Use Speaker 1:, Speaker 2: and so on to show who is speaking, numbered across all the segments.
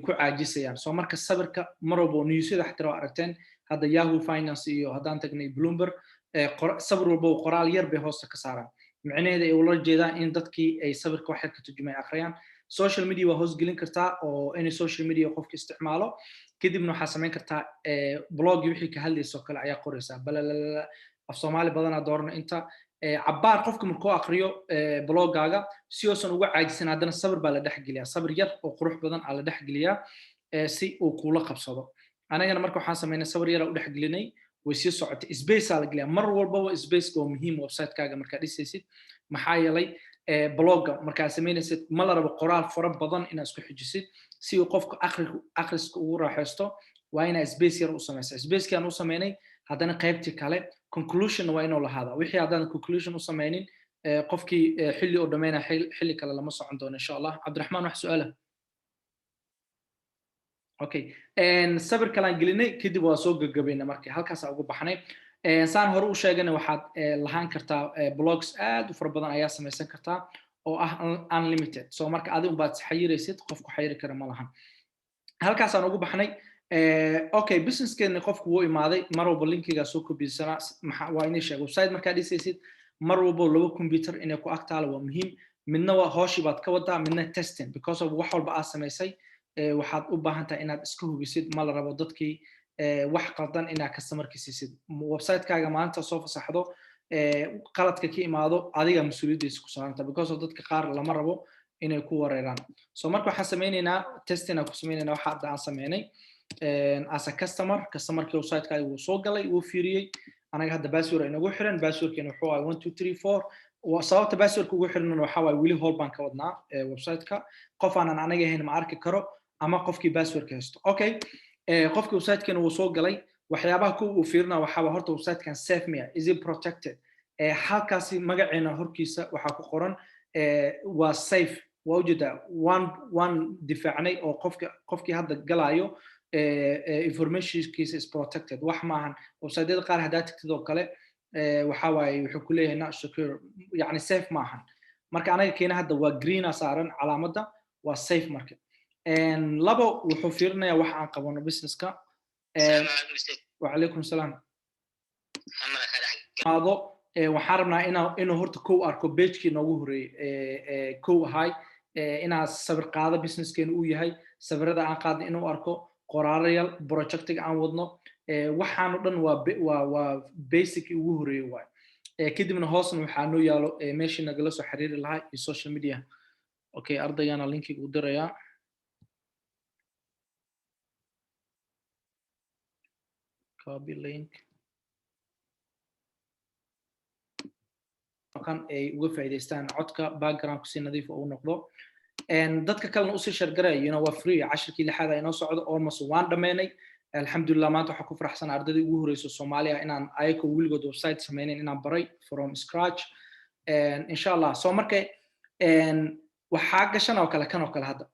Speaker 1: Ku caajisayaan. So marka sawirka mar walba newsyada xataa waa aragteen hadda, Yahoo Finance iyo haddaan tagnay Bloomberg, sawir walba qoraal yar bay hoosta ka saaraan, micnaheeda ay ula jeedaan in dadkii ay sawirka wax yar ka turjumay akhriyaan. Social media waa hoosgelin kartaa oo inay social media qofka isticmaalo. Kadibna waxaa samayn kartaa bloggi wixii ka hadlaysa oo kale ayaa qoraysaa. Balalala, af Soomaali badanaa doorana inta cabbaar qofka markuu akriyo bloggaaga, si uusan uga caajisan, haddana sawir baa la dhexgeliyaa, sawir yar oo qurux badan aa la dhexgeliyaa si uu kuula qabsado. Anagana marka waxaan samaynay sawir yaraa u dhexgelinay, way sii socotay. Space aa la geliyaa mar walbaba. Spaceka waa muhiim website-kaaga markaa dhisaysid, maxaa yeelay blogga markaa samaynaysid ma la rabo qoraal fara badan inaad isku xijisid. Si uu qofka akhriska ugu raaxaysto, waa inaa space yar u samaysa. Spaceki aan u samaynay, haddana qaybtii kale conclusion waa inuu lahaada. Wixii haddaan conclusion u samaynin, qofkii xilli oo dhammayna xilli kale lama socon doono, insha Allah. Cabdiraxmaan, wax su-aala? Okay, sawir kalaan gelinay, kadib waa soo gagabayna. Marka halkaasaa ugu baxnay. Saan hore u sheegana, waxaad lahaan kartaa blogs aad u fara badan ayaa samaysan kartaa oo ah unlimited. So marka adi unbaad xayiraysid, qofku xayiri kara ma lahan. Halkaasaan ugu baxnay. Okay, businesskeeni qofku wuu imaaday. Mar walba linkigaa soo kobiysanaa. Waa inay sheeg website markaa dhisaysid, mar walbo laba computer inay ku agtaalo waa muhiim. Midna waa hooshii baad ka wadaa, midna testing, because of wax walba aad samaysay waxaad u baahan tahay inaad iska hubisid. Ma la rabo dadkii wax qaldan inaad customerka siisid. Website-kaaga maalinta soo fasaxdo, qaladka ka imaado adiga mas-uuliyaddiisa ku saaranta, because of dadka qaar lama rabo inay ku wareeraan. So marka waxaan sameynaynaa testing aan ku sameynaynaa waxa hadda aan sameynay as a customer. Customerkii website-kaaga wuu soo galay, wuu fiiriyey. Anaga hadda password inagu xiran, passwordkeena wuxuu ahay 1234. Sababta passwordka ugu xiran waxaa waaye weli howl baan ka wadnaa website-ka. Qof aanan anaga ahayn ma arki karo ama qofkii passwordka haysto. Okay, qofkii website-keena wuu soo galay. Waxyaabaha kuwa uu fiirina waxaa horta website-kan safe miya? Is it protected? Halkaasi magaceena horkiisa waxaa ku qoran waa safe. Waa ujeedaa, waan difaacnay oo qofka qofkii hadda galaayo informationkiisa is protected. Wax maahan websiteyada qaar haddaa tagtid oo kale, waxa waaye wuxuu ku leeyahay not secure, yani safe maahan. Marka anaga keena hadda waa greena saaran calaamadda, waa safe. Marka labo, wuxuu fiirinayaa wax aan qabano businesska. Wacalaykum salaam. Aado waxaan rabnaa inuu horta kow arko pagekii noogu horeeyey, kow ahay inaa sawir qaado businesskeena uu yahay, sawirada aan qaadnay inuu arko, qoraalayaal projectiga aan wadno, waxaano dhan waa basic ugu horeeyey waay. Kadibna hoosna waxaa noo yaalo meeshii nagala soo xiriiri lahaa iyo social media. Okay, ardaygana linkiga u dirayaa. Copy link kan ay uga faa'iidaystaan codka backgroundku si nadiif u noqdo, dadka kalena usii share garaya. Waa free. Cashirkii lixaad inoo socdo, almost waan dhammaynay, alxamdulillah. Maanta waxaa ku faraxsan ardaydii ugu horeyso Soomaaliya inaan ayakoo weligood website sameynayn inaan baray from scratch, insha Allah. So marka waxaa gashan oo kale kan oo kale hadda,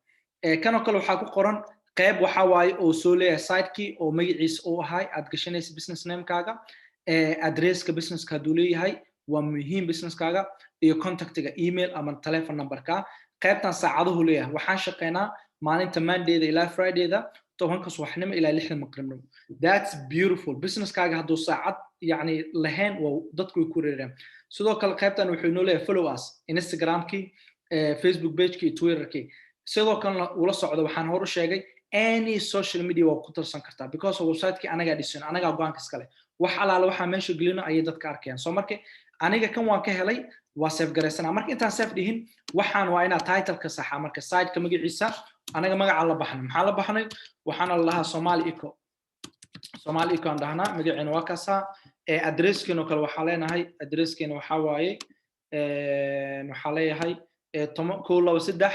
Speaker 1: kan oo kale waxaa ku qoran qayb waxa waaye oo soo leeyahay sitekii oo magaciisa uu ahay, aad gashanaysa business namekaaga, addresska businesska hadduu leeyahay, waa muhiim businesskaaga, iyo contactiga, email ama telephone numberka. Qaybtan saacaduhu leeyahay: waxaan shaqeynaa maalinta Mondayda ilaa Fridayda, 10-ka subaxnimo ilaa 6-da maqribnimo. That's beautiful. Businesskaaga hadduu saacad yacni lahayn, waa dadku way ku reereen. Sidoo kale qaybtan wuxuu inoo leeyahay follow us, Instagramkii, Facebook pagekii iyo Twitterkii. Sidoo kalena ula socdo, waxaan hor u sheegay, any social media waa ku tarsan kartaa, because of website-kii anagaa dhisan, anagaa go-aanka iskale. Wax alaale waxaa meesha gelino ayay dadka arkayaan. So marka aniga kan waan ka helay, waa save garaysanaa. Marka intaan save dhihin, waxaan waa inaa titleka saxaa. Marka siteka magaciisa anaga magaca la baxnay, maxaa la baxnay? Waxaana la lahaa Somali Eco. Somali Eco aan dhahnaa, magaceena waa kaasaa. Addresskeena oo kale waxaa leenahay, addresskeena waxaa waaye, waxaa leeyahay toban kow laba saddex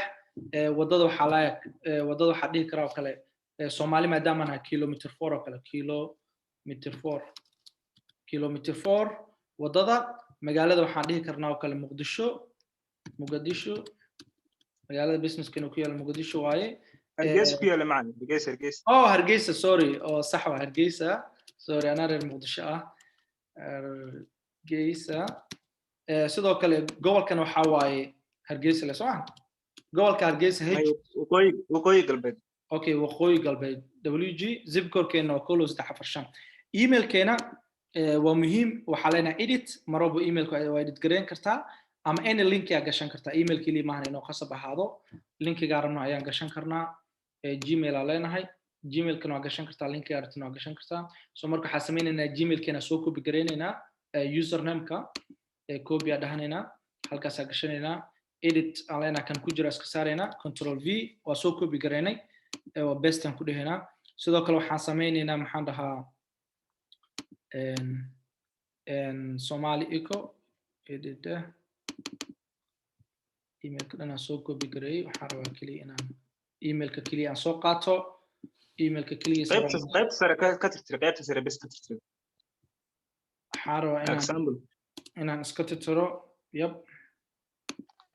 Speaker 1: wadada, waxaa leeyahay wadada, waxaa dhihi karaa oo kale Soomaali maadaama nahay, kilometer 4 oo kale, kilometer 4, kilometer 4 wadada. Magaalada waxaan dhihi karnaa oo kale Muqdisho. Muqdisho magaalada businesskana ku yaala Muqdisho waaye.
Speaker 2: Hargeysa ku yaala, macalin. Hargeysa, Hargeysa.
Speaker 1: Oh, Hargeysa, sorry. Oh, sax waa Hargeysa, sorry, anaa reer Muqdisho ah. Hargeysa. Sidoo kale gobolkan waxaa waaye Hargeysa le, soo ma gobolka Hargeysa? H
Speaker 2: Waqooyi, Waqooyi Galbeed.
Speaker 1: Okay, Waqooyi Galbeed, WG, zip codekeena waa 1234 5. Emailkeena waa muhiim. Waxaa leenahay edit. Mar walba emailka waa edit gareyn kartaa ama any link aa gashan kartaa. Email keliya maahan inuu qasab ahaado. Linkigaa rabno ayaan gashan karnaa. Gmail aa leenahay, Gmailkana waa gashan kartaa, linkigaa rabtana waa gashan kartaa. So marka waxaa sameynaynaa, Gmailkeena soo copy gareynaynaa, usernameka copy aa dhahanaynaa, halkaasaa gashanaynaa, edit aan leenahay, kan ku jira iska saaraynaa, Control V. Waa soo copy gareynay, waa paste aan ku dhehaynaa. Sidoo kale waxaan sameynaynaa, maxaan dhahaa, Somali Eco, edit. Emailka dhan aan soo copy gareeyey. Waxaan rabaa keliya inaan emailka keliya aan soo qaato, emailka keligiisa.
Speaker 2: Qaybta sare ka tirtir, qaybta sare bes ka tirtir.
Speaker 1: Waxaan rabaa inaan
Speaker 2: Example.
Speaker 1: inaan iska tirtiro, yep.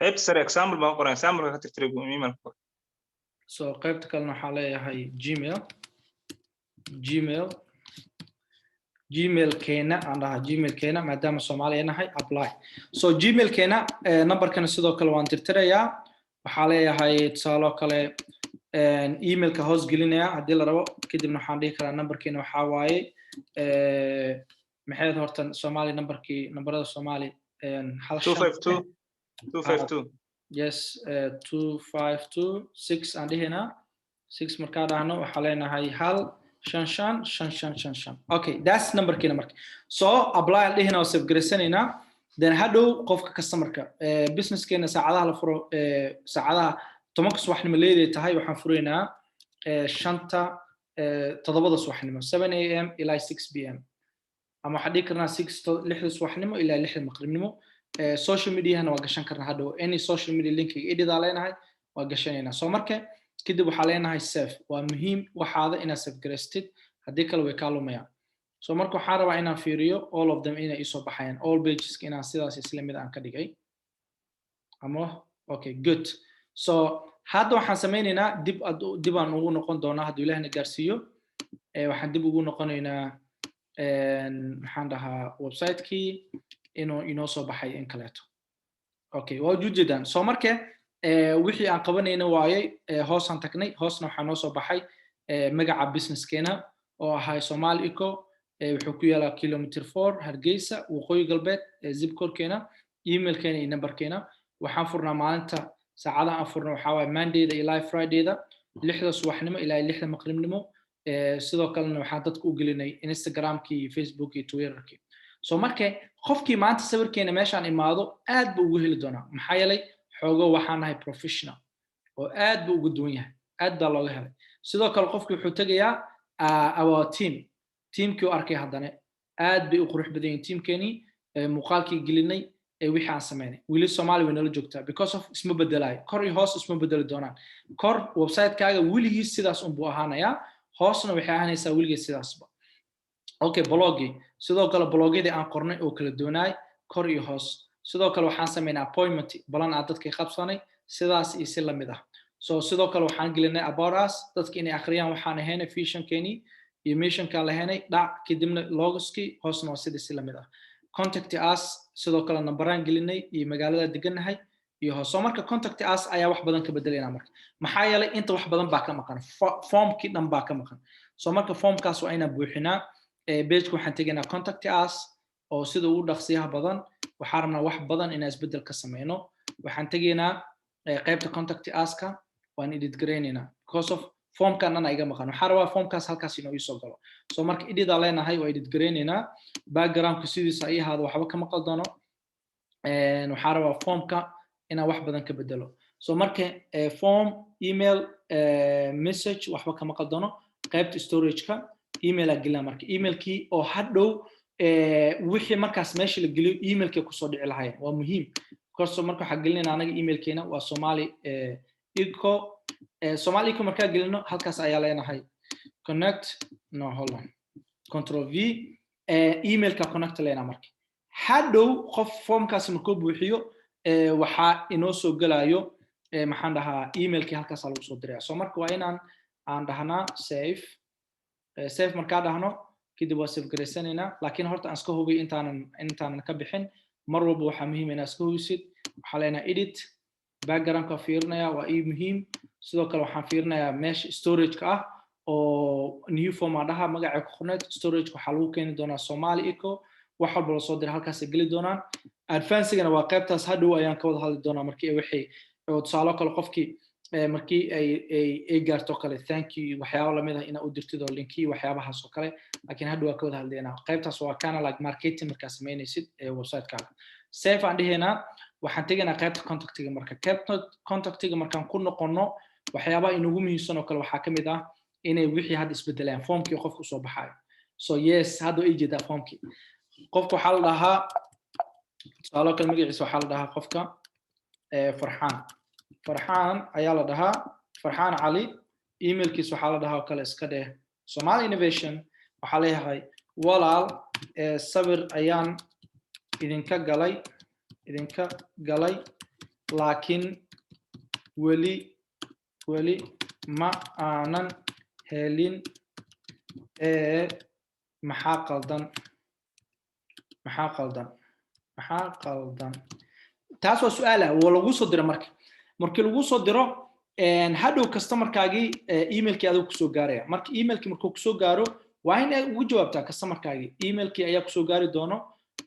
Speaker 2: Qaybta sare example baan qoray, example ka tirtiray emailka.
Speaker 1: So qaybta kalena waxaa leeyahay Gmail, Gmailkeena aan dhahaa, Gmailkeena maadaama Soomaaliya nahay, apply. So Gmailkeena, numberkana sidoo kale waan tirtirayaa. Waxaa leeyahay, tusaaloo kale, emailka hoos gelinaya haddii la rabo. Kadibna waxaan dhihi karaa numberkeena waxaa waaye, maxay horta Soomaali numberkii, numberada Soomaali, hal
Speaker 2: 252 252.
Speaker 1: Yes, 252 6 aan dhihinaa. Six markaa dhahno, waxaa leenahay 1555555. Okay, that's numberkiina. Marka so apply aan dhihina, oo save garaysanaynaa. Then hadhow qofka customerka, businesskeena saacadaha la furo, saacadaha 10-ka subaxnimo leeday tahay, waxaan furaynaa shanta, 7-da subaxnimo, 7 a.m. ilaa 6 p.m., ama waxaan dhihi karnaa six, 6-da subaxnimo ilaa 6-da maqribnimo. Social mediahana waa gashan karnaa hadhow, any social media linkiga edit aa leenahay, waa gashanaynaa. So marka kadib waxaa leenahay save. Waa muhiim waxaada inaad save garaystid, haddii kale way kaa lumayaan. So marka waxaan rabaa inaan fiiriyo all of them inay isoo baxayaan, all pages inaan sidaas isla mid aan ka dhigay ama. Okay, good. So hadda waxaan sameynaynaa, dib aan ugu noqon doonaa hadduu Ilaahna gaarsiiyo. Waxaan dib ugu noqonaynaa, maxaan dhahaa, website-kii inuu inoo soo baxay in kaleeto. Okay, waa ujeedaan. So marka wixii aan qabanayna waayey, hoosaan tagnay, hoosna waxaa noo soo baxay magaca businesskeena oo ahay Somali Eco. Wuxuu ku yaalaa kilometer 4, Hargeysa, Waqooyi Galbeed, zip codekeena, emailkeena iyo numberkeena. Waxaan furnaa maalinta, saacadaha aan furna waxaa waaye Mondayda ilaa Fridayda, 6-da subaxnimo ilaa 6-da maqribnimo. Sidoo kalena waxaan dadka u gelinay Instagramkii iyo Facebook iyo Twitterkii. So marka qofkii maanta sawirkeena meeshaan imaado aad buu ugu heli doonaa, maxaa yeelay xoogo waxaan nahay professional oo aad buu uga duwan yahay, aad baa looga helay. Sidoo kale qofkii wuxuu tegayaa our team, teamkii u arkay haddana aad bay u qurux badan yihiin teamkeenii, muuqaalkii gelinay, wixii aan sameynay. Weli Soomaali way nala joogtaa because of isma bedelaayo, kor iyo hoos isma bedeli doonaan. Kor website-kaaga weligiis sidaas unbuu ahaanayaa, hoosna waxay ahaanaysaa weligeed sidaasba. Okay, blogii sidoo kale, blogyadii aan qornay oo kala doonaay, kor iyo hoos. Sidoo kale waxaan sameynay appointment, balan aan dadkii qabsanay, sidaas iyo si lamid ah. So sidoo kale waxaan gelinay about us, dadka inay akhriyaan waxaan ahaynay, visionkeenii iyo missionkaan lahaynay dhac, kadibna logoskii. Hoosna waa sidii si lamid ah. Contact us, sidoo kale nambaraan gelinay iyo magaalada degannahay iyo hoos. So marka contact us ayaa wax badan ka bedelayna marka, maxaa yeelay inta wax badan baa ka maqan, formkii dhan baa ka maqan. So marka formkaas waa inaan buuxinaa. Pageka waxaan tegaynaa contact us, oo sida ugu dhaqsiyaha badan waxaan rabnaa wax badan inaan isbeddel ka sameyno. Waxaan tegaynaa qaybta contact uska, waan edit garaynaynaa because of formkan dhan iga maqan. Waxaan rabaa formkaas halkaas inuu iisoo galo. So marka edit aa leenahay, waa edit garaynaynaa. Backgroundka sidiisa ay ahaado, waxba kama qaldano. Waxaan rabaa formka inaan wax badan ka bedelo. So marka form, email, message, waxba kama qaldano. Qaybta storageka email aa gelina. Marka emailkii oo hadhow wixii markaas meesha la geliyo emailkay kusoo dhici lahaayeen waa muhiim. Because marka waxaa gelinayna anaga emailkeena waa Somali Eco. Somali Eco markaa gelino, halkaas ayaa leenahay connect. No, hold on, Control V. Emailka connect leenaa. Marka hadhow qof formkaasi markuu buuxiyo, waxaa inoo soo gelayo, maxaan dhahaa, emailkii halkaasaa lagu soo diraya. So marka waa inaan aan dhahnaa save. Save markaa dhahno kadib waa save garaysanaynaa, laakiin horta aan iska hubiy intaanan ka bixin. Mar walba waxaa muhiim inaad iska hubisid. Waxaa leenahay edit, backgroundka fiirinaya, waa ii muhiim. Sidoo kale waxaan fiirinayaa meesha storage-ka ah oo new form aan dhaha magacay ku qorneed. Storage waxaa lagu keeni doonaa Somali Eco. Wax walba lasoo diray halkaasay geli doonaan. Advancigana waa qaybtaas, hadhow ayaan ka wada hadli doonaa. Markii wixii oo tusaalo kale qofkii markii ay gaarto kale, thank you, waxyaabo lamid ah inaad u dirtid oo linki, waxyaabahaas oo kale, laakiin hadhow waa ka wada hadlaynaa. Qaybtaas waa kind of like marketing markaa samaynaysid ee website-kaaga. Save aan dhihaynaa. Waxaan tegaynaa qaybta contactiga. Marka qaybta contactiga markaan ku noqono, waxyaabaha inugu muhiimsan oo kale waxaa ka mid ah inay wixii hadda isbedelayaan, formkii qofka usoo baxayo. So yes, hadda way jeedaa formkii. Qofka waxaa la dhahaa, tusaalo kale, magaciisa waxaa la dhahaa qofka Farxaan. Farxaan ayaa la dhahaa, Farxaan Cali. Emailkiisa waxaa la dhahaa oo kale iska dheh Somali Innovation. Waxaa leeyahay, "Walaal, sawir ayaan idinka galay, laakiin weli ma aanan helin ee maxaa qaldan? Maxaa qaldan? Maxaa qaldan?" Taas waa su-aala waa lagu soo diro. Marka markii lagu soo diro, hadhow customerkaagii emailkii adigu kusoo gaaraya. Marka emailkii markuu kusoo gaaro, waa in aad ugu jawaabtaa customerkaagii. Emailkii ayaa kusoo gaari doono.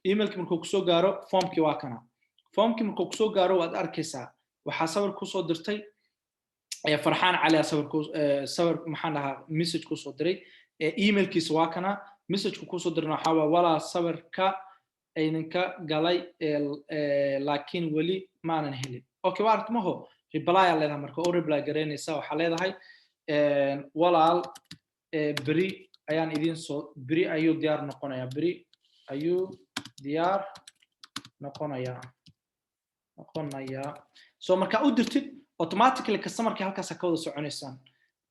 Speaker 1: Emailkii markuu kusoo gaaro, formkii waa kana. Formkii markuu kusoo gaaro, waad arkaysaa waxaa sawir kusoo dirtay Farxaan Cali. Sawir, sawir maxaan dhahaa, message kusoo diray. Emailkiisa waa kana. Messageka kusoo dirna waxaa waa, "Walaa, sawirka idinka galay, laakiin weli maanan helin." Okay, waa aragti maho. Reply aa leedahay. Marka oo reply garaynaysa, waxaa leedahay, "Walaal, beri ayaan idin soo, beri ayuu diyaar noqonayaa, beri ayuu diyaar noqonayaa." So markaa u dirtid, automatically customerkii halkaasa ka wada soconaysaan.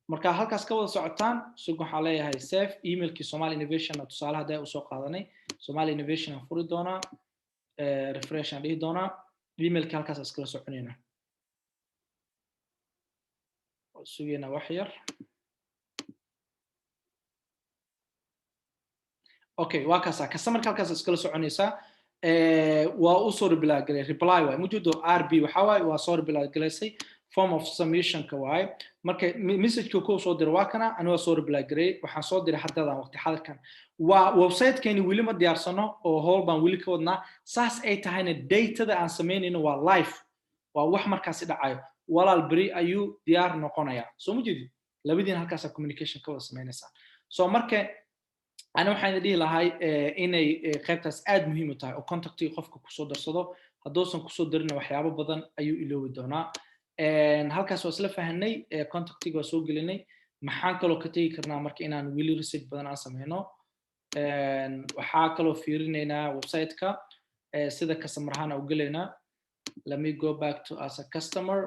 Speaker 1: Markaa halkaas ka wada socotaan, sug, waxaa leeyahay save. Emailkii Somali Innovation, tusaale hadda usoo qaadanay, Somali Innovation aan furi doonaa, refresh aan dhihi doonaa. Emailkii halkaas iskala soconayna. Sugeynaa wax yar. Okay, waa kaasa customerka halkaas iskala soconaysaa. Waa usoo reply galay. Reply waay mujudo rb waxaa waaye, waa soo reply galaysay, form of submissionka waaye. Marka messageka ku soo diro waa kana. Ani waa soo reply gareeyay, waxaan soo diray haddadan waqti xadirkan. Waa websitekeeni weli ma diyaarsano oo howl baan weli ka wadnaa. Saas ay tahayna, datada aan samaynayno waa live, waa wax markaasi dhacayo. "Walaal, beri ayuu diyaar noqonayaa." Soo ma jeedid? Labadiin halkaasa communication ka wada samaynaysaa. So marka ani waxaan dhihi lahay inay qaybtaas aad muhiim u tahay oo contactiga qofka kusoo darsado. Hadduusan kusoo darina, waxyaabo badan ayuu iloobi doonaa. Halkaas waa isla fahanay, contactiga waa soo gelinay. Maxaan kaloo ka tegi karnaa marka inaan weli research badan aan sameyno? Waxaa kaloo fiirinaynaa website-ka sida customer ahaan u gelaynaa. Let me go back to as a customer.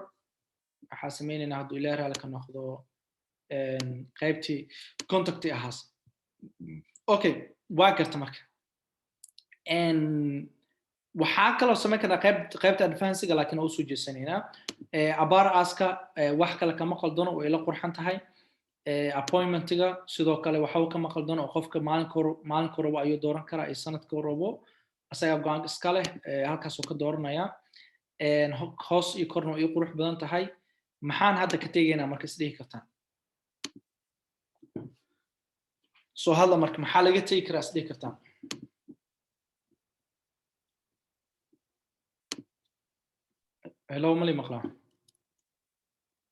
Speaker 1: Waxaa sameynaynaa, hadduu Ilaah raali ka noqdo, qaybtii contacti ahaas. Okay, waa garta. Marka waxaa kaloo samayn karnaa qaybta advancega, laakiin waa usoo jeesanaynaa about us-ka. Wax kale kama qaldono, way ila qurxan tahay. Appointmentiga sidoo kale waxba kama qaldono, oo qofka maalinka rabo ayuu dooran karaa iyo sanadka rabo, asagaa go-aan iska leh, halkaasuu ka dooranaya. Hoos iyo korna way ii qurux badan tahay. Maxaan hadda ka tegaynaa marka isdhihi kartaan? Soo hadla. Marka maxaa laga tegi karaa isdhihi kartaan? Hello, mali maqlaa?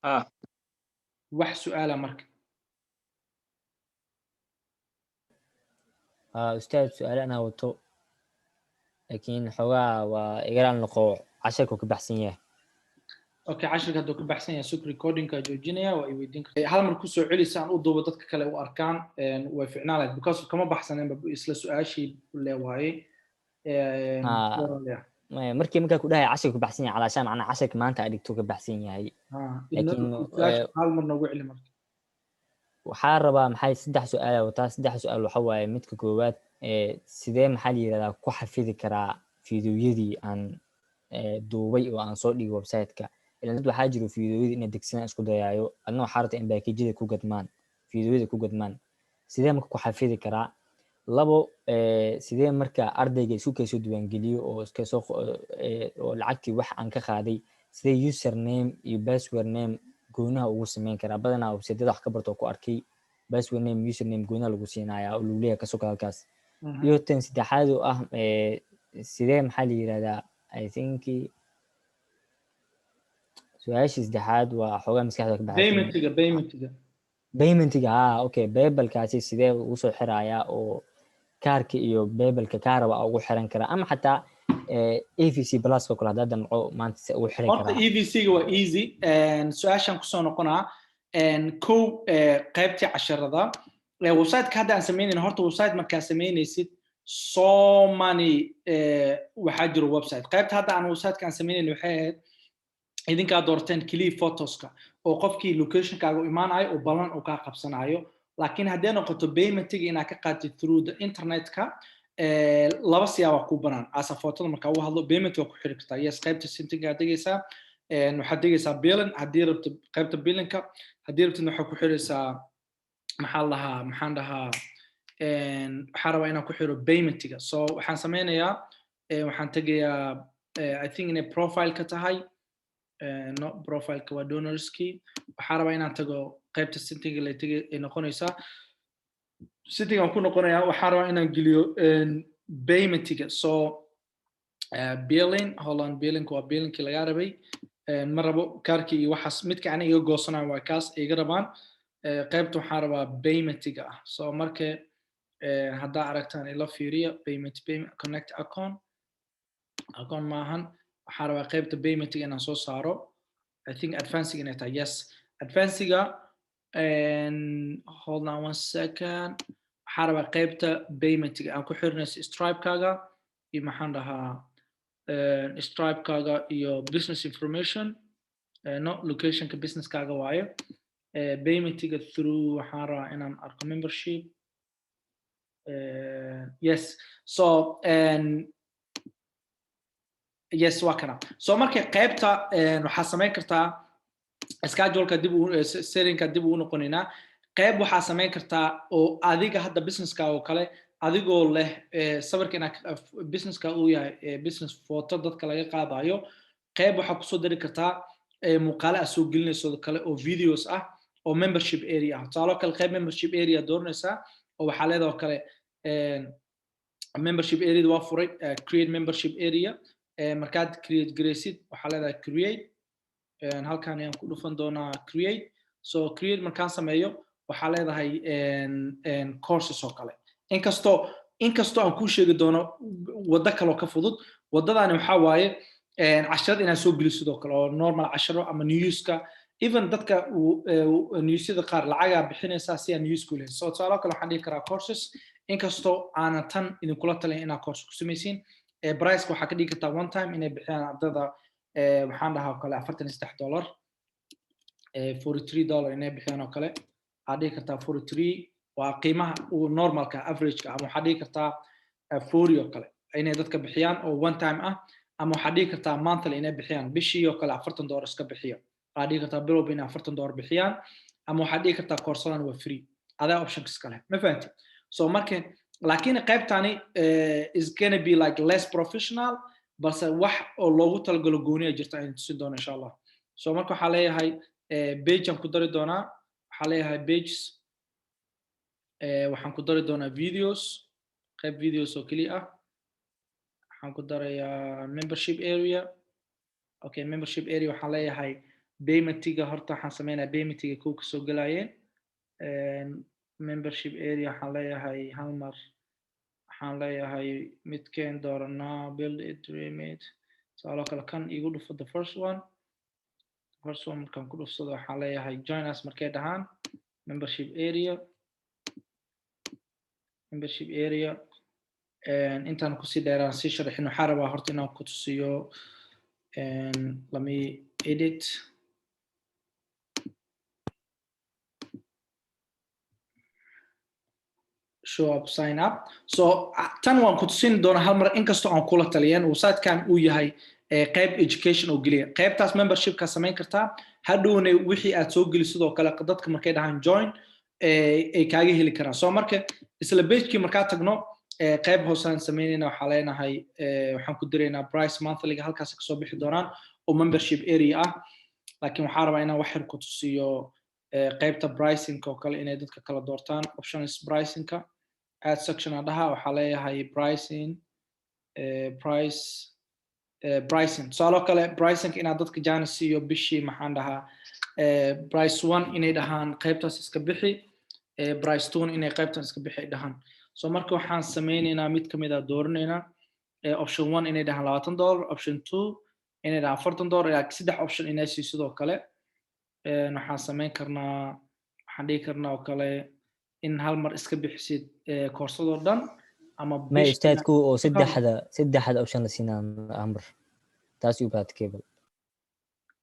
Speaker 2: Ah.
Speaker 1: Wax su'aala marka?
Speaker 3: Ustaad, su-aale anaa wato, laakiin xoogaa waa igala noqo, casharku ka baxsan yahay.
Speaker 1: Okay, cashirka hadduu ka baxsan yahay, sug, recordingka joojinaya. Waa i weydiin kartaa. Hal mar kusoo celi si aan u duubo, dadka kale u arkaan. Way ficnaan lahayd because kama baxsaneenba, isla su-aashii le waaye.
Speaker 3: Maya, markii markaa ku dhahay casharku ka baxsan yahay, calaashaan macnaa casharka maanta aad dhigto ka baxsan yahay. Laakiin,
Speaker 1: hal mar noogu celi marka.
Speaker 3: Waxaa rabaa maxay, saddex su-aal wataa. Saddex su-aal waxa waaye: midka koowaad, sidee maxaa la yirahdaa ku xafidi karaa fiidiyoyadii aan duubay oo aan soo dhigay website-ka? Ilaan dad waxaa jiro fiidiyoyada inay degsadaan isku dayaayo, adna waxaa rabta in baakejyada ku gadmaan, fiidiyoyada ku gadmaan. Sidee marka ku xafidi karaa? Labo, sidee marka ardayga isku kasoo diiwaangeliyo oo iska soo oo lacagtii wax aan ka qaaday, sidee username iyo password name Goonaha ugu sameyn karaa? Badanaa websiteyada wax ka barto oo ku arkay password name, username goonaha lagu siinayaa oo lagu leeyahay kasoo halkaas. Iyo tan saddexaad oo ah, sidee maxaa la yirahdaa, I think su-aashii saddexaad waa xoogaa maskaxda ka baxay.
Speaker 1: Paymentiga, paymentiga.
Speaker 3: Paymentiga, ha, okay. PayPalkaasi sidee ugu soo xirayaa oo kaarka iyo PayPalka kaa raba ugu xiran karaa, ama xataa EVC Plus oo kale haddaa damco maanta se ugu xiran
Speaker 1: Horta
Speaker 3: karaa?
Speaker 1: EVC-ga waa easy. Su-aashaan kusoo noqonaa kow, qaybtii casharada website-ka hadda aan sameynayna. Horta website markaa sameynaysid, so many waxaa jiro website. Qaybta hadda aan website-ka aan sameynayna waxay ahayd idinkaa doorteen keliya photoska oo qofkii locationkaaga u imaanayo oo ballan uu kaa qabsanayo. Laakiin haddee noqoto paymentiga inaad ka qaatid through the internetka, laba siyaaba ku banaan. Asa photoda markaa uga hadlo, payment waa ku xiri kartaa, yes. Qaybta settingaa degaysaa, waxaad degaysaa billing haddii rabto, qaybta billingka haddii rabtid waxaad ku xiraysaa, maxaa la dhahaa, maxaan dhahaa, waxaan rabaa inaan ku xiro paymentiga. So waxaan sameynayaa, waxaan tegayaa, I think inay profile ka tahay. No, profileka waa donorski. Waxaan rabaa inaan tago qaybta settinga la tegay ay noqonaysaa. Setting aan ku noqonayaa, waxaan rabaa inaan geliyo paymentiga. So billing, hold on, billing waa billingkii lagaa rabay. Ma rabo kaarkii iyo waxaas. Midka ani iga goosanayo waa kaas iga rabaan. Qaybta waxaan rabaa paymentiga ah. So marka haddaa aragtaan ila fiiriya payment, payment, connect account, account maahan. Waxaan rabaa qaybta paymentiga inaan soo saaro. I think advancing inay tahay. Yes, advanciga. Hold on one second. Waxaan rabaa qaybta paymentiga aan ku xirinayso Stripe-kaaga iyo, maxaan dhahaa, Stripe-kaaga iyo business information. No, locationka businesskaaga waayo. Paymentiga through waxaan rabaa inaan arko membership. Yes, so yes, waa kana. So marka qaybta waxaa samayn kartaa scheduleka dib, settingka dib ugu noqonaynaa. Qayb waxaa samayn kartaa oo adiga hadda businesska oo kale adigoo leh sawirka inaa businesska uu yahay business photo dadka laga qaadayo, qayb waxaa kusoo dari kartaa muuqaale aad soo gelinayso kale oo videos ah oo membership area ah. Tusaalo kale, qayb membership area dooranaysaa oo waxaa leedahay oo kale membership area waa furay, create membership area. Markaad create garaysid, waxaa leedahay create. Halkan ayaan ku dhufan doonaa create. So create markaan sameeyo, waxaa leedahay courses oo kale. Inkastoo aan kuu sheegi doono waddo kaloo ka fudud. Waddadani waxaa waaye casharada inaad soo geliso sidoo kale oo normal casharo ama newska. Even dadka newsyada qaar lacagaa bixinaysaa si aan news ku lehin. So tusaalo kale waxaan dhihi karaa courses. Inkastoo aanan tan idinkula talin inaad course ku samaysiin, priceka waxaa ka dhigi kartaa one time inay bixiyaan ardada, waxaan dhahaa oo kale $43, $43 inay bixiyaan oo kale waxaad dhihi kartaa. 43 waa qiimaha uu normalka averageka. Ama waxaad dhihi kartaa 40 oo kale inay dadka bixiyaan oo one time ah. Ama waxaad dhihi kartaa monthly inay bixiyaan, bishii oo kale $40 iska bixiyo waxaad dhihi kartaa, bilowba inay $40 bixiyaan. Ama waxaad dhihi kartaa koorsadan waa free. Adaa optionka iska leh, ma fahanti? So marka laakiin qaybtani is gonna be like less professional, balse wax oo loogu talagalo gooniya jirta aynu tusin doono insha Allah. So marka waxaa leeyahay page aan ku dari doonaa. Waxaa leeyahay pages, waxaan ku dari doonaa videos, qayb videos oo keliya ah. Waxaan ku darayaa membership area. Okay, membership area waxaan leeyahay paymentiga. Horta waxaan sameynaya paymentiga kow kasoo gelaayeen membership area. Waxaan leeyahay hal mar, waxaan leeyahay midkeen dooranaa, build it, dream it. Tusaalo kale kan igu dhufo, the first one. The first one markaan ku dhufsado, waxaan leeyahay join us markay dhahaan membership area. Membership area intaan kusii dheeraan sii sharaxin, waxaa rabaa horta inaan ku tusiyo. Let me edit show up, sign up. So tan waan ku tusin doonaa hal mar, inkastoo aan kula taliyeen websitekan uu yahay qayb education oo geliya. Qaybtaas membershipka samayn kartaa, hadhowna wixii aad soo geli sidoo kale dadka markay dhahaan join ay kaaga heli karaan. So marka isla pagekii markaa tagno, qayb hoosaan samaynayna. Waxaa leenahay waxaan ku diraynaa price monthlyga, halkaas kasoo bixi doonaan oo membership area ah. Laakiin waxaa rabaa inaan wax yar ku tusiyo qaybta pricingka oo kale, inay dadka kala doortaan options. Pricingka add section aan dhaha, waxaa leeyahay pricing, price, pricing. Tusaalo kale, pricing inaad dadka chance siiyo bishii, maxaan dhahaa, price one inay dhahaan qaybtaas iska bixi, price two inay qaybtan iska bixi ay dhahaan. So marka waxaan sameynaynaa, mid kamid a dooranaynaa, option one inay dhahaan $20, option two inay dhahaan $40, ilaa saddex option inay siiyo. Sidoo kale waxaan sameyn karnaa, waxaan dhihi karnaa oo kale in hal mar iska bixisid koorsadoo dhan ama
Speaker 3: Ma ustaadku oo saddexda option la siinaa amar taas u practicable.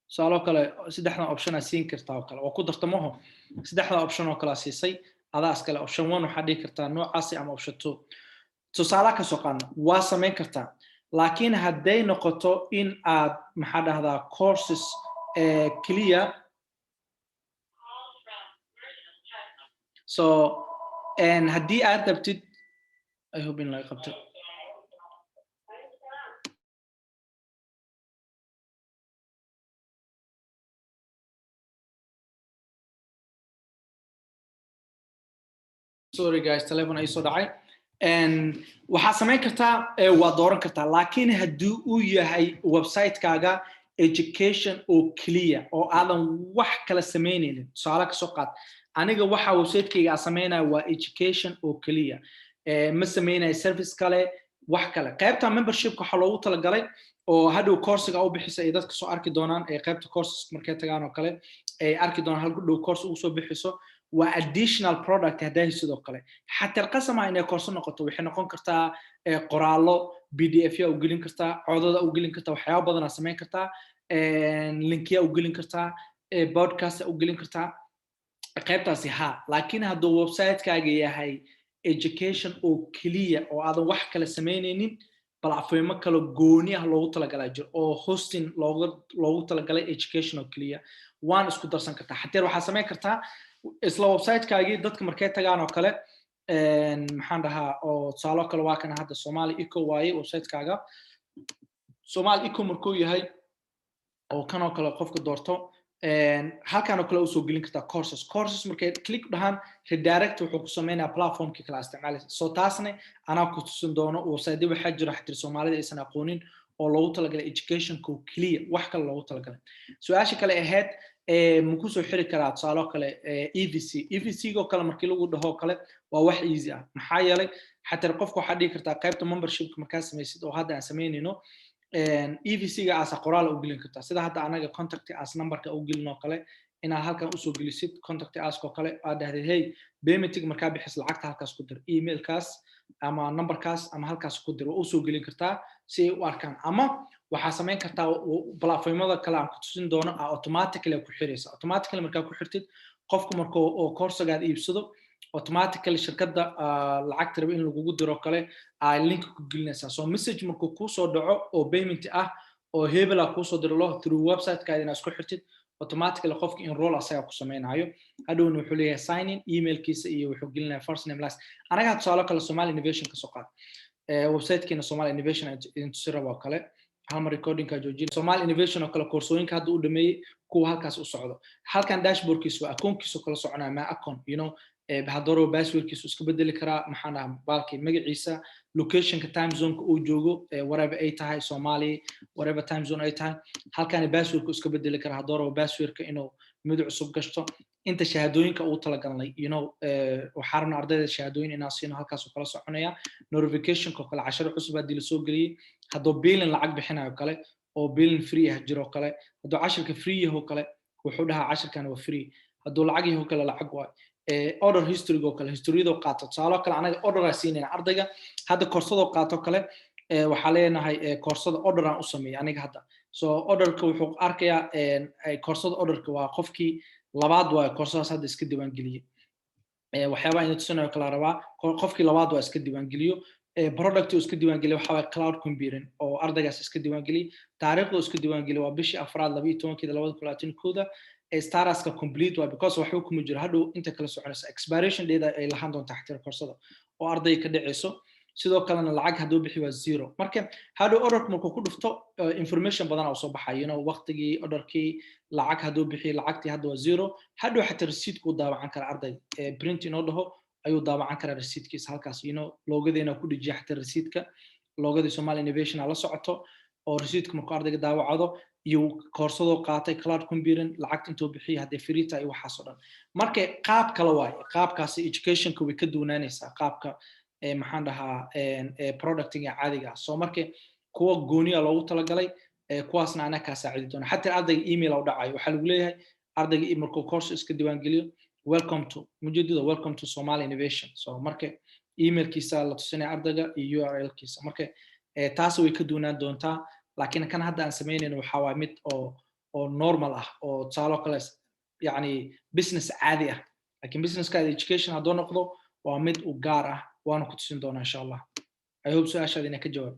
Speaker 1: Tusaaloo kale, saddexdan option aa siin kartaa oo kale waa ku darta maho. Saddexda option oo kale aa siisay, adaa iskale. Option one waxaa dhihi kartaa noocaasi ama option two, tusaalaha kasoo qaadna, waa samayn kartaa. Laakiin hadday noqoto in aad, maxaa dhahdaa, courses clear. So haddii aad rabtid, I hope in laga qabto. Sorry guys, telephone ay soo dhacay. Waxaa samayn kartaa, waa dooran kartaa. Laakiin haddii uu yahay website-kaaga education oo clear oo aadan wax kala samaynaynin, tusaale kasoo qaad, aniga waxa website-kayga aan samaynaya waa education oo clear, ma samaynayo service kale, wax kale. Qaybta membershipka waxaa loogu talagalay oo hadhow coursiga u bixisa ay dadka soo arki doonaan, ee qaybta courses markay tagaan oo kale ay arki doonaan halku dhow course ugu soo bixiso, waa additional product. Hadday sidoo kale xataa qasama inay koorso noqoto, waxay noqon kartaa qoraallo, PDF ya u gelin kartaa, codada u gelin kartaa, waxyaabo badanaa samayn kartaa, linkiya u gelin kartaa, podcast u gelin kartaa qaybtaasi ha. Laakiin hadduu website-kaaga yahay education oo keliya oo aadan wax kale samaynaynin, platformo kale gooni ah loogu talagalaa jiro oo hosting loogu talagalay education oo keliya, waan isku darsan kartaa. Xateer waxaa samayn kartaa isla website-kaagii dadka markay tagaan oo kale, maxaan dhahaa, oo tusaalo kale waa kana hadda Somali Eco waaye website-kaaga. Somali Eco markuu yahay oo kanoo kale qofka doorto, halkan oo kale usoo gelin kartaa courses. Courses markay click dhahaan, redirect wuxuu ku sameynayaa platformkii kala isticmaalaysa. So taasna anaa ku tusin doono. Website waxaa jira xatir Soomaalida aysan aqoonin oo loogu talagalay educationka oo clear, wax kale loogu talagalay. Su-aasha kale ahayd, ma kusoo xiri karaa tusaalo kale EVC? EVC oo kale markii lagu dhaho kale waa wax easy ah, maxaa yeelay xataa qofka waxaa dhihi kartaa qaybta membershipka markaa samaysid oo hadda aan samaynayno, EVC-ga aasa qoraal u gelin kartaa, sida hadda anaga contact us numberka u gelin oo kale, inaad halkan usoo gelisid contact us oo kale, aad dhahdid, "Hey, paymentig markaa bixis, lacagta halkaas ku dir, emailkaas ama numberkaas ama halkaas ku dir." Waa usoo gelin kartaa si ay u arkaan. Ama waxaa samayn kartaa platformada kale aan ku tusin doono aa automatically ku xiraysa. Automatically markaa ku xirtid, qofku marka oo koorsagaad iibsado, automatically shirkadda lacagta raba in lagugu diro kale aa link ku gelinaysaa. So message markuu kuusoo dhaco oo payment ah oo hebela kuusoo diro lo through website-kaada inaad isku xirtid, automatically qofka enroll asagaa ku samaynayo. Hadhowna wuxuu leeyahay sign in, emailkiisa iyo wuxuu gelinaya first name, last. Anaga tusaalo kale Somali Innovation kasoo qaad, websitekeena Somali Innovation idin tusi rabo oo kale, hal mar recordingka joojin. Somali Innovation oo kale, koorsooyinka hadda u dhameeyey, kuwa halkaas u socdo, halkan dashboardkiisa waa akoonkiisa kala soconaya, ma account hadduu passwordkiisu iska bedeli karaa, maxaan dhahaa, baalkii magaciisa, locationka, time zoneka uu joogo, whatever ay tahay, Soomaali, whatever time zone ay tahay. Halkani passwordku iska bedeli karaa hadduu rabo passwordka inuu mid cusub gashto. Inta shahaadooyinka ugu talagalnay, waxaa rabnaa ardayda shahaadooyin inaan siino, halkaas uu kala soconaya. Notificationka oo kale, casharo cusub haddii lasoo geliyey, hadduu billing lacag bixinayo kale oo billing free ah jiro kale, hadduu cashirka free yaho kale, wuxuu dhahaa cashirkan waa free, hadduu lacag yaho kale lacag waay. Order history oo kale, historyadoo qaato, tusaalo kale anaga order aa siinayna ardayga hadda koorsadoo qaato kale, waxaa leenahay koorsada order aan u sameeyay aniga hadda. So orderka wuxuu arkayaa koorsada orderka waa qofkii labaad waayo koorsadaas hadda iska diiwaangeliyey. Waxyaabaha ina tusinayo kala rabaa, qofkii labaad waa iska diiwaangeliyo. Product uu iska diiwaangeliyo waxaa waye cloud computing oo ardaygaas iska diiwaangeliyey. Taariikhda uu iska diiwaangeliyey waa bishii afraad 12-keeda 2021-da. Statuska complete waa because waxba kuma jiro. Hadhow inta kala soconaysa, expiration date ay lahaan doontaa xatir koorsada oo ardayga ka dhacayso. Sidoo kalena lacag hadduu bixi waa zero. Marka hadhow orderka markuu ku dhufto, information badan aa soo baxay, waqtigii orderkii, lacag hadduu bixiyo, lacagtii hadda waa zero. Hadhow xataa receiptkuu daawacan kara arday, print inoo dhaho ayuu daawacan karaa receiptkiisa halkaas, logodeena ku dhejiya xataa receiptka, logodii Somali Innovation aa la socoto, oo receiptka markuu ardayga daawacdo iyo koorsadoo qaatay cloud computing, lacagta intuu bixiyo haddee free tahay iyo waxaas oo dhan. Marka qaab kale waaye qaabkaasi, educationka way ka duwanaanaysaa qaabka maxaan dhahaa productiga caadiga ah. So marka kuwa gooniya loogu talagalay, kuwaasna anaa kaa saacidi doona. Xataa ardayga email u dhacayo, waxaa lagu leeyahay ardayga markuu course iska diiwaangeliyo, "Welcome to mujeedada, welcome to Somali Innovation." So marka emailkiisa la tusinaya ardayga iyo URL-kiisa. Marka taas way ka duwanaan doontaa, laakiin kan hadda aan samaynayno waxaa waaye mid oo normal ah, oo tusaalo kale yacni business caadi ah. Laakiin businesskaada education hadduu noqdo waa mid u gaar ah, waana ku tusin doonaa insha Allah. I hope su-aashaada inaan ka jawaab.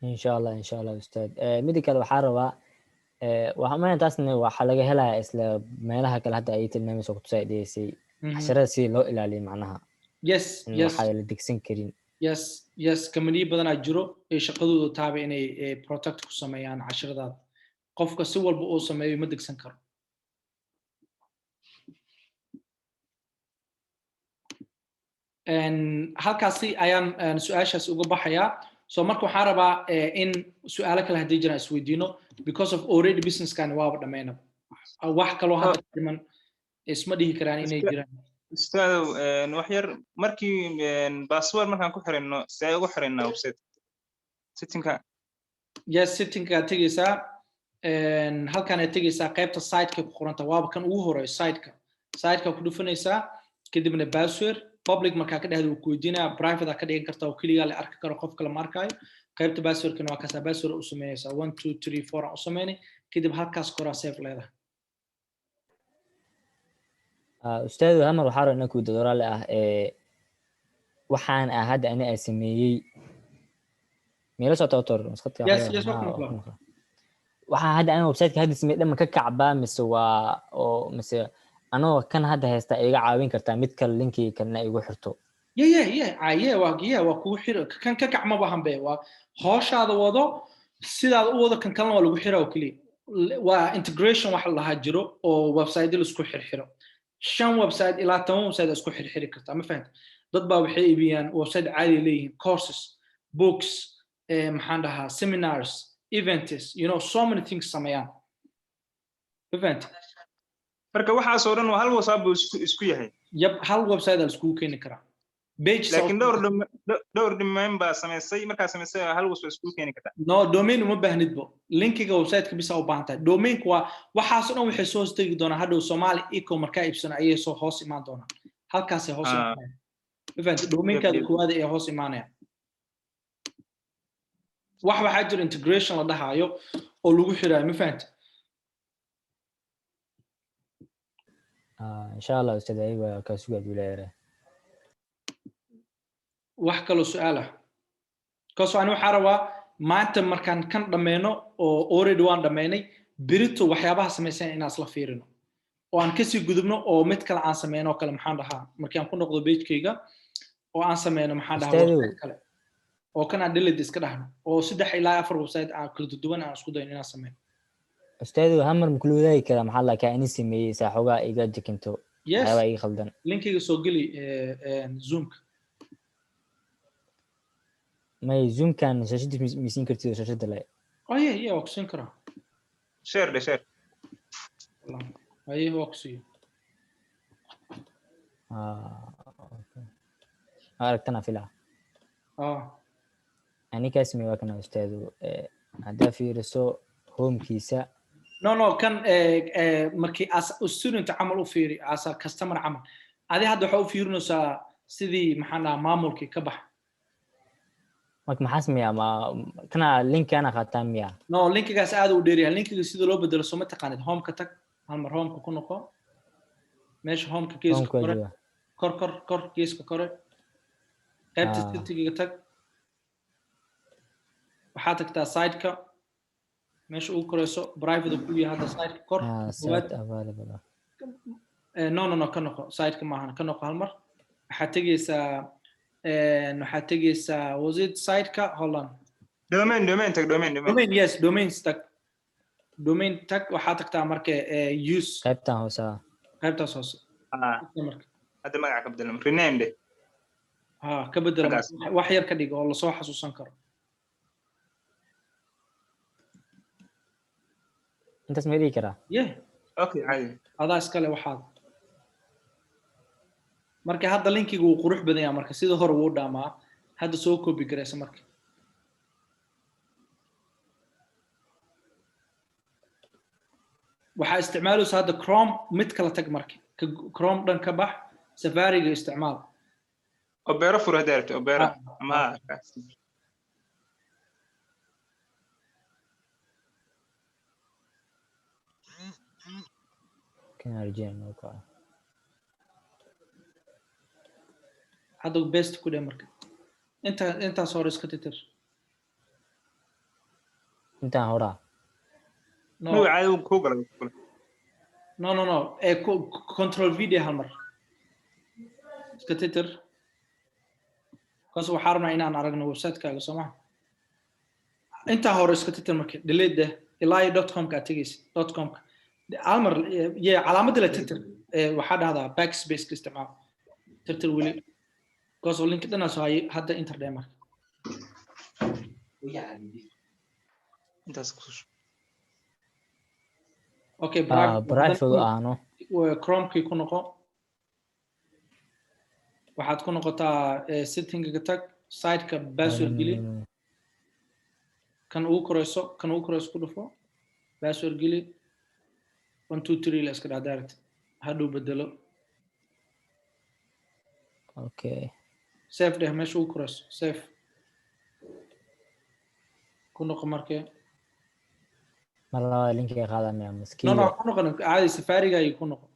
Speaker 3: Insha Allah, insha Allah, ustaad. Mida kale waxaa rabaa, waxaa taasna waxaa laga helayaa isla meelaha kale hadda ay tilmaamayso kutusaa dhegeysay casharada sidii loo ilaaliyo macnaha in waxaa la degsan karin.
Speaker 1: Yes, companiyo badanaa jiro ee shaqadooda taaba inay protect ku sameeyaan casharadaada. Qofka si walba uu sameeyo ma degsan karo. Halkaasi ayaan su-aashaas uga baxayaa. So marka waxaan rabaa in su-aalo kale haddii jiraan isweydiino, because of already businesskan waaba dhammaynaba, wax kaloo hadda dhiman isma dhihi karaan inay jiraan.
Speaker 2: Ustaadow, wax yar, markii password markaan ku xirayno, see ugu xiraynaa website settingka?
Speaker 1: Yes, settingka tegeysaa, halkan aad tegeysaa, qaybta siteka ku qoranta, waaba kan ugu horeeyo siteka. Siteka ku dhufanaysaa, kadibna password public markaa ka dhehda wuu ku weydiinaya. Private aa ka dhigan karta oo keligaa la arki karo, qof kale ma arkaayo. Qaybta passwordkana waa kaasaa, password u sameynaysaa, 1 2 3 4 aan u sameynay, kadib halkaas koraa save leedahay.
Speaker 3: Ustaadu, hal mar waxaa rabaa inaan ku weydiiyo ah waxaan ah hadda ani aan sameeyey meelo socota doctor maskaxda.
Speaker 1: Yes, waa ku maqlaa.
Speaker 3: Waxaa hadda ani websiteka hadda sameeyey dhan ma ka kacbaa mise waa oo mise anoo kan hadda haysta iga caawin kartaa mid kale linkii kalena igu xirto?
Speaker 1: Yeah, waa yeah, waa kugu xiro. Kan ka kac ma bahan be, waa hooshaada wado, sidaada u wado, kan kalena waa lagu xiraa oo keliya. Waa integration waxa la dhahaa jiro oo website la isku xirxiro. 5 website ilaa 10 website isku xirxiri kartaa, ma fahanta? Dad baa waxay iibiyaan website caadi leeyihiin, courses, books, maxaan dhahaa, seminars, events, so many things sameeyaan, ma fahanta?
Speaker 2: Marka waxaas oo dhan waa hal website buu isku yahay?
Speaker 1: Yep, hal website aa laiskugu keeni karaa page.
Speaker 2: Laakiin dhowr domain baa samaysay, markaa samaysay hal website iskugu keeni kartaa?
Speaker 1: No, domain uma baahnidbo, linkiga websiteka bisa u baahan tahay. Domainku waa waxaas oo dhan waxay soo hoos tegi doonaan hadhow Somali eco markaa iibsano ayay soo hoos imaan doonaan, halkaasay hoos imaanayaan, ma fahanti? Domainkaada koowaad ayaa hoos imaanayaan. Wax waxaa jira integration la dhahaayo oo lagu xiraayo, ma fahanti?
Speaker 3: Insha Allah, ustaad, ayaga waa kaa sugaa duulayaraa.
Speaker 1: Wax kaloo su-aal ah? Kaasoo ani waxaa rabaa maanta markaan kan dhammayno, oo already waan dhammaynay, berito waxyaabaha samaysan inaan isla fiirino oo aan kasii gudubno oo mid kale aan sameyno oo kale, maxaan dhahaa, markii aan ku noqdo pagekayga oo aan sameyno, maxaan dhahaa, website kale oo kan aan delete iska dhahno oo 3 ilaa 4 website aan kala duwan aan isku dayno inaan sameyno.
Speaker 3: Ustaadu, hal mar makula wadaagi karaa maxaa la kaa ini sameeyey saa xoogaa iga jikinto?
Speaker 1: Yes.
Speaker 3: Waxyaabaa iga khaldan.
Speaker 1: Linkiga soo geli Zoomka.
Speaker 3: May, Zoomkan shaashadda misiin kartid oo shaashadda le.
Speaker 1: Oh yeah, waa ku siin karaa.
Speaker 2: Share dhe, share.
Speaker 1: Haye, waa ku siiyo.
Speaker 3: Aragtana filaa.
Speaker 1: Ah.
Speaker 3: Ani kaa sameeyey waa kana, ustaadu, haddaa fiiriso homekiisa.
Speaker 1: No, kan markii as student camal u fiiri, as a customer camal. Adi hadda waxaa u fiirinaysaa sidii maxaan dhahaa maamulkii ka bax.
Speaker 3: Marka maxaa sameeyaa? Ma kana linkana qaataa miya?
Speaker 1: No, linkigaas aad u dheeryahay. Linkiga sida loo bedelo soo ma taqaanid? Homeka tag, hal mar homeka ku noqo, meesha homeka geeska kore. Kor, kor, kor, geeska kore, qaybta settingiga tag. Waxaa tagtaa siteka meesha ugu koreyso, private ku yahay hadda siteka kor. No, no, no, ka noqo, siteka maahan, ka noqo hal mar. Waxaad tegeysaa Waxaad tegeysaa, was it siteka? Hold on.
Speaker 2: Domain, domain tag, domain, domain.
Speaker 1: Domain, yes, domains tag, domain tag. Waxaa tagtaa marka use.
Speaker 3: Qaybtan hoose ah.
Speaker 1: Qaybtaas hoose.
Speaker 2: Ah.
Speaker 1: Marka
Speaker 2: Hadda magaca ka bedelam, rename dheh.
Speaker 1: Ha ka bedelo.
Speaker 2: Xaggaas.
Speaker 1: Wax yar ka dhig oo lasoo xasuusan karo.
Speaker 3: Intaas ma dhigi karaa?
Speaker 1: Yeah.
Speaker 2: Okay, caadi.
Speaker 1: Adaa iskale waxaad. Marka hadda linkiga wuu qurux badan yahay, marka sida hore wuu dhaamaa. Hadda soo copy garaysa marka. Waxaa isticmaalaysa hadda Chrome. Mid kala tag marka, ka Chrome dhan ka bax, Safariga isticmaal.
Speaker 2: Opera fur hadda rabto, Opera.
Speaker 1: Ah.
Speaker 2: Ama
Speaker 3: Kan arjeen oo kaco.
Speaker 1: Hadda paste ku dheh marka. Inta intaas hore iska titir.
Speaker 3: Intaan horaa?
Speaker 1: No.
Speaker 2: Magaca caadi wuu kuu galay, kuu galay.
Speaker 1: No, no, no, ee Control V dheh hal mar, iska titir kaas. Waxaa rabnaa inaan aragno website-kaaga, soo maha? Intaa hore iska titir marka, delete deh ilaa iyo .com-ka aad tegeysa, .com-ka hal mar ye calaamadda la titir. Waxaa dhahdaa backspace ka isticmaal, tirtir weli kaas oo link dhanaa soo hayay. Hadda enter dheh marka.
Speaker 2: Intaas ku soo.
Speaker 1: Okay.
Speaker 3: Ah, private u ahno.
Speaker 1: Chromekii ku noqo. Waxaad ku noqotaa settingiga tag, siteka password geli. Kan ugu koreyso, kan ugu koreyso ku dhufo, password geli, 1 2 3 la iska dhaha direct, hadhow bedelo.
Speaker 3: Okay.
Speaker 1: Save dheh meesha ugu koreyso, save ku noqo markee.
Speaker 3: Mar labaad linkiga qaadanaya
Speaker 1: No, no.
Speaker 3: maskiiga?
Speaker 1: Ku noqon caadi, Safariga ayuu ku noqo.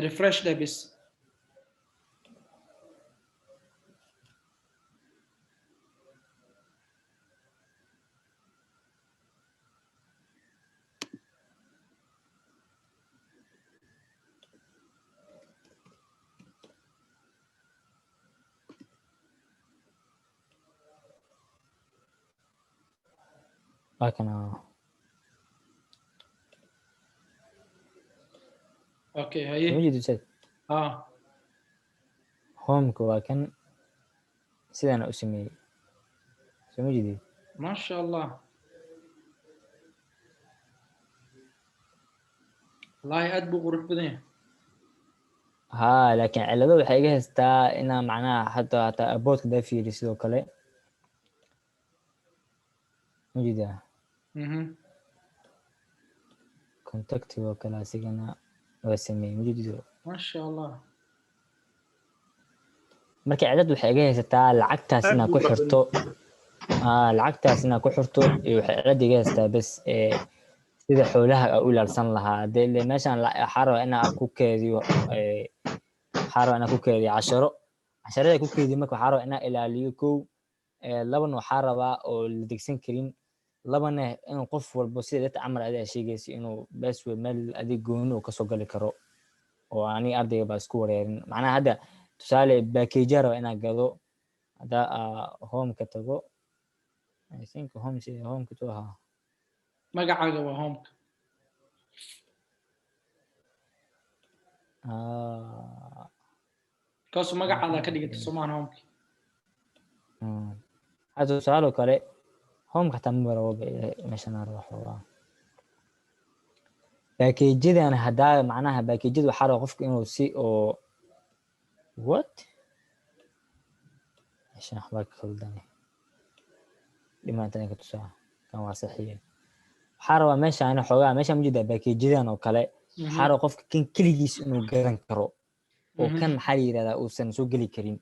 Speaker 1: Refresh dheh bis.
Speaker 3: Waa kana.
Speaker 1: Okay, haye.
Speaker 3: Soo jeedo ustaad?
Speaker 1: Ah.
Speaker 3: Homeka waa kan, sidaana u sameeyey, soo ma jeedid?
Speaker 1: Maasha Allah, wallahi aad buu qurux badan yahay.
Speaker 3: Haa, laakiin cilado waxay iga haystaa inaa macnaha hataa aboutka daa fiiri sidoo kale, ma jeedaa?
Speaker 1: Mhm.
Speaker 3: Contactiga oo kale asigana waa sameeyey, ma jeedido?
Speaker 1: Maasha Allah.
Speaker 3: Marka cilad waxay iga haysataa lacagtaas
Speaker 2: Aad
Speaker 3: inaad
Speaker 2: buu
Speaker 3: ku
Speaker 2: qurux badan.
Speaker 3: xirto, lacagtaas inaad ku xirto iyo waxay cilad iga haystaa bes sida xoolaha aa u ilaalsan lahaa. Dee ile meeshaan waxaa rabaa inaa ku keediyo, waxaa rabaa inaa ku keediyo casharo, casharada ku keediyo. Marka waxaa rabaa inaa ilaaliyo kow, labana waxaa rabaa oo la degsan karin, labana inuu qof walbo sida dadka camal adiga sheegaysa inuu password meel adig gooni uu kasoo gali karo oo aniga ardayga baa isku wareerin. Macnaha hadda tusaale package raba inaa gado, haddaa homeka tago, I think home, sida homeka tu ahaa.
Speaker 1: Magacaaga waa homeka.
Speaker 3: Ah.
Speaker 1: Kaasu magacaada ka dhigata soomaan homeka.
Speaker 3: Hadda tusaale oo kale homeka xataa ma rabo meeshan aan rabo xoogaa packageyadan. Haddaa macnaha packageyada waxaa raba qofka inuu si oo what, meeshan waxbaa ka khaldane, dhimaatan ka tusaa. Kan waa saxiye. Waxaa rabaa meeshaan xoogaa, meeshaan ma jeedaa packageyadan oo kale, waxaa rabaa qofka kan keligiis inuu garan karo oo kan maxaa la yirahdaa uusan soo geli karin.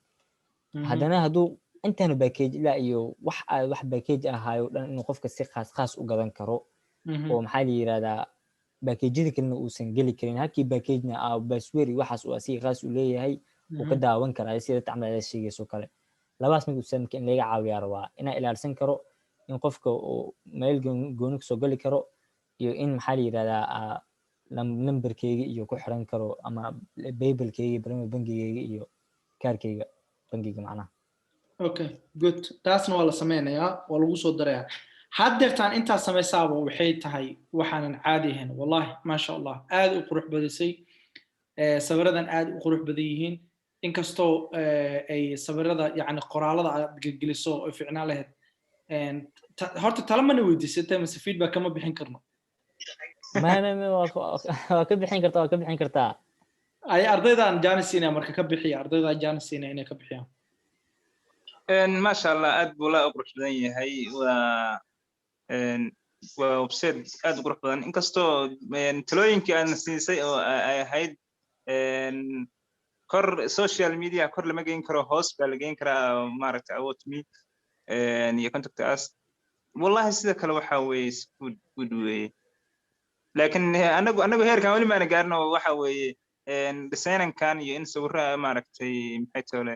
Speaker 3: Haddana hadduu intaanu package ilaa iyo wax wax package ahaayo dhan inuu qofka si khaas khaas u gadan karo oo maxaa la yirahdaa packageyada kalena uusan geli karin, halkii packagena password iyo waxaas uu asiga khaas u leeyahay uu ka daawan karaa sida dadka camal aad sheegayso kale. Labaas mid uusan in laga caawiyaa rabaa inaa ilaalsan karo in qofka uu meel gooni kasoo geli karo iyo in maxaa la yirahdaa nambarkeyga iyo ku xiran karo ama PayPalkeyga, barnaamij bangigeyga iyo Kaarkayga bangiga macnaha.
Speaker 1: Okay, good. Taasna waa la sameynayaa, waa lagu soo darayaa. Haddeertaan intaa samaysaaba waxay tahay waxaanan caadi ahayn. Wallahi, maasha Allah, aad u qurux badisay. Sawiradan aad u qurux badan yihiin, inkastoo ay sawirada, yani qoraalada aad gelgeliso oo ficnaan lahayd. Horta tala mana weydiisatay mase feedback kama bixin karno?
Speaker 3: Ma waa ka bixin kartaa, waa ka bixin kartaa.
Speaker 1: Ay ardaydan jaanis siinaya, marka ka bixiya. Ardayda jaanis siinaya inay ka bixiyaan.
Speaker 2: Maasha Allah, aad buu la u qurux badan yahay. Waa website aad u qurux badan, inkastoo talooyinkii aadna siisay oo ay ahayd kor social media kor lama geyn karo, hoos baa la geyn karaa, maaragtay, about me iyo contact us. Wallahi sida kale waxa weeye good, good weeye, laakiin anagu heerkan weli maana gaarin oo waxa weeye designankan iyo in sawirra, maaragtay, maxay tole,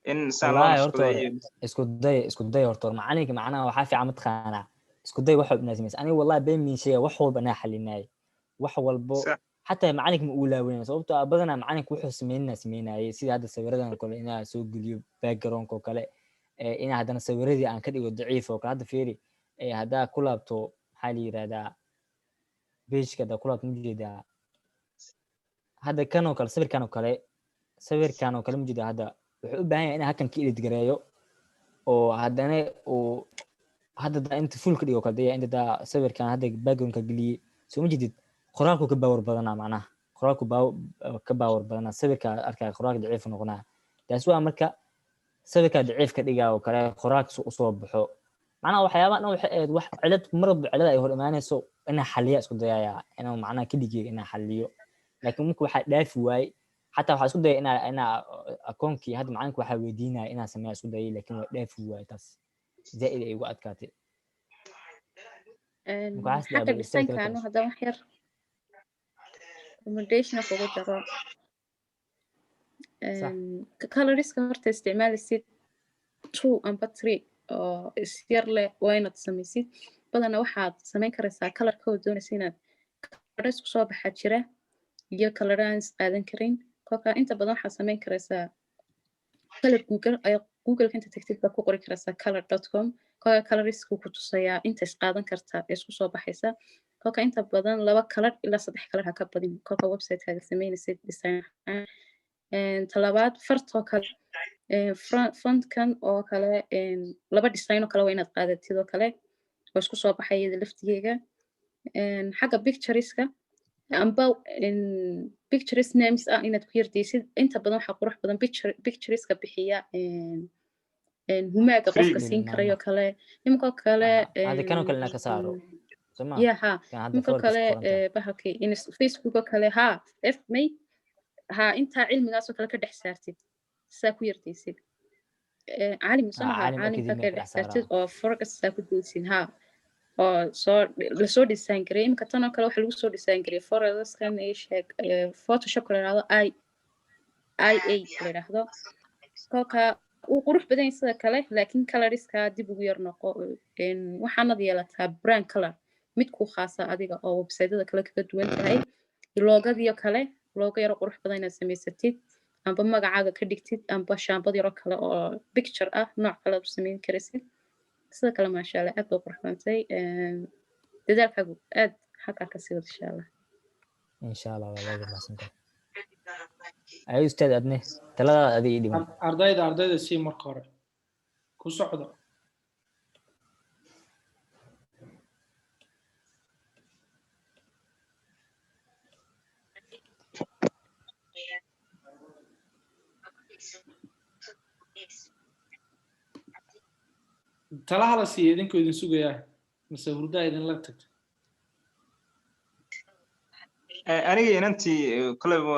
Speaker 2: in saan loo
Speaker 3: Wallahi horta
Speaker 2: nashqadeeyo.
Speaker 3: Isku day, isku day. Horta macalinka macnaha waxaa fiican, mataqaanaa, isku day wax walba inaad samaysa. Aniga wallahi been miin sheega, wax walba anaa xalinayay, wax walbo. Xataa macalinka ma uu laawanay, sababtoo ah badanaa macalinka wuxuu sameynayay, sida hadda sawiradan oo kale inaa soo geliyo background oo kale, inaa haddana sawiradii aan ka dhigo daciif oo kale. Hadda fiiri, haddaa ku laabto, maxaa la yirahdaa, pageka haddaa ku laabto, majeedaa hadda kan oo kale, sawirkan oo kale, sawirkan oo kale, majeedaa hadda wuxuu u baahan yahay inaan halkan ka edit gareeyo oo haddana uu hadda daa inta full ka dhigo kale daya, inta daa sawirkan hadda backgroundka geliyey, soo ma jedid? Qoraalku ka power badanaa, macnaha qoraalku ka power badanaa sawirka. Arkaya qoraalka daciif noqonaa. Taas waa marka sawirka daciif ka dhigaa oo kale, qoraalka si usoo baxo. Macnaha waxyaabaha dhan waxay ahayd wax cilad, mar walba cilad ay hor imaanayso inaa xaliya isku dayaya, inuu macnaha ka dhigay inaa xaliyo. Laakiin marka waxaa dhaafi waayey, xataa waxaa isku dayay inaa akoonkii hadda macalinka waxaa weydiinaya inaa sameeya isku dayay, laakiin waa dhaafi waayey. Taas zaaid ay igu adkaatay. Marka waxaas
Speaker 4: xagga
Speaker 3: dhaabay ustaadka la
Speaker 4: designka anu
Speaker 3: kaasho.
Speaker 4: Hadda wax yar recommendation kugu daro.
Speaker 3: Sax.
Speaker 4: Colorska horta isticmaalisid two amba three oo isyar leh waa inaad samaysid. Badanaa waxaad samayn karaysaa colorka oo doonaysa inaad color isku soo baxa jira iyo color aan is qaadan karin. Kolka inta badan waxaad samayn karaysaa color Google ayaa, Googleka inta tagtid baa ku qori karaysaa color.com. Kolka colorsku ku tusayaa inta is qaadan karta ee isku soo baxaysa. Kolka inta badan laba color ilaa saddex color ha ka badin kolka website-kaaga sameynaysid design ahaan. Talabaad, fartoo kale, fontkan oo kale, laba design oo kale waa inaad qaadatid oo kale oo isku soo baxaya iyada laftigeega. Xagga pictureska amba pictures names ah inaad ku yardaysid. Inta badan waxaa qurux badan pictureska bixiya humaaga qofka siin karayo kale iminkoo kale.
Speaker 3: Hadda kanoo kale inaa ka saaro soma?
Speaker 4: Ya, ha.
Speaker 3: Kan hadda
Speaker 4: iminkoo
Speaker 3: forex
Speaker 4: kale
Speaker 3: ku qoran tahay.
Speaker 4: Bahalkii Facebook oo kale, ha, f may ha, intaa cilmigaasoo kale ka dhex saartid, saa ku yardaysid caalim soo maha.
Speaker 3: Caalim
Speaker 4: Caalimka
Speaker 3: Academy
Speaker 4: ka
Speaker 3: ka
Speaker 4: dhex
Speaker 3: dhex
Speaker 4: saartid
Speaker 3: saaraa.
Speaker 4: Oo forex saa ku daysid, ha, oo soo lasoo design gareeyay. Iminka tan oo kale waxa lagu soo design gareeyay forexkan ii sheeg, Photoshop la yidhahdo, i i a la yidhaahdo. Kolka wuu qurux badan yahay sida kale, laakiin colorska dib ugu yar noqo. Waxaanad yeelataa brand color mid ku khaasa adiga oo website-yada kale kaga duwan tahay. Loogadiyo kale, loogo yaro qurux badan inaad samaysatid, amba magacaaga ka dhigtid, amba shaambad yaro kale oo picture ah, nooc kale aad u samayn karaysid. Sida kale, maasha Allah, aad baa qurux badantay. Dadaalkaagu aad halkaa kasii wad, insha Allah.
Speaker 3: Insha Allah, waa laga mahadsantahay. Ay ustaad, adne taladaada adiga ii dhiman.
Speaker 1: Ardayda sii marka hore ku socda. Talaha la siiya idinkoo idin sugayaa mase hurdaa idinla tagta?
Speaker 2: Aniga inantii koleyba.